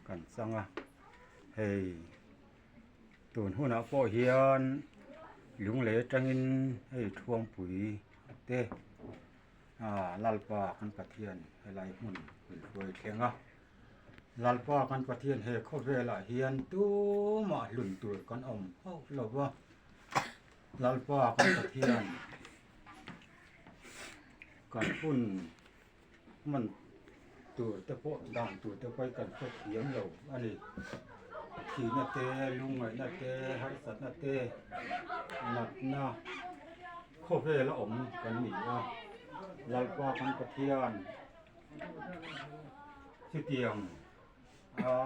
kan chang a hei tun hunah pawh hian lunglei atangin hei thuampui te ah Lalpa kan Pathian helai hmun min hruai thleng a Lalpa kan Pathian he khawvelah hian tumah hlun tur kan awm hauh lo va Lalpa kan Pathian kan hun hman tur te pawh dan tur te pawh hi kan hre thiam lo a ni. Thihna te, lungngaihna te, harsatna te, natna khawvel a awm kan ni a, Lalpa kan Pathian chutiang a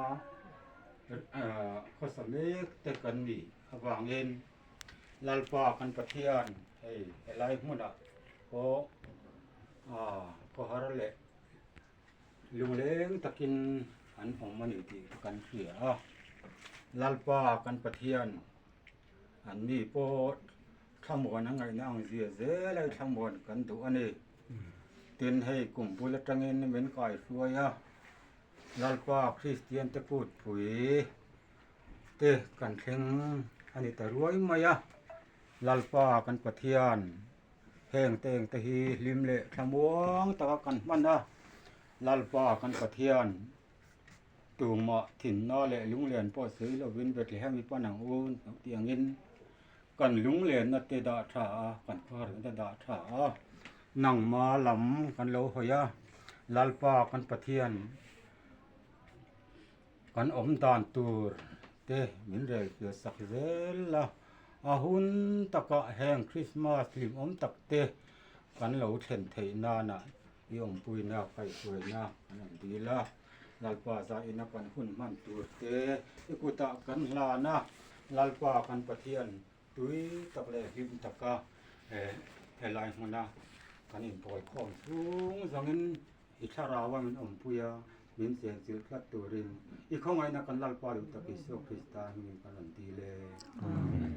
khawsa mek te kan nih avangin Lalpa kan Pathian hei helai hmunah pawh ah khawhar leh lungleng takin an awm a ni tih kan hria a Lalpa kan Pathian an ni pawh thlamuan a ngaihna ang zia zel a thlamuan kan duh a ni tin hei kum bul atangin min kaihruai a Lalpa Kristian te kutpui te kan thleng a ni ta ruai mai a Lalpa kan Pathian Heng te eng te hi hlim leh thlamuang taka kan hman a, Lalpa kan Pathian tumah thinna leh lunglen pawh sawi lovin Bethlehem i pan ang u tih angin kan lunglenna te dah tha a, kan khawharna te dah tha a, nangma lam kan lo hawi a, Lalpa kan Pathian Kan awm dan tur te min rel fiah sak zel a, a hun takah heng Christmas hlimawm tak te kan lo thlen theih nana i awmpuina kaihhruaina kan rawn dil a, Lalpa zaina kan hun hman tur te i kutah kan hlan a, Lalpa kan Pathian tui tak leh hlim taka helai hmuna kan inpawl khawm chhung zawngin I thlarau a min awmpui a, min chenchilh tlat turin i khawngaihna kan Lalpa duh tak Isua Krista hmingin kan rawn dil e. Amen.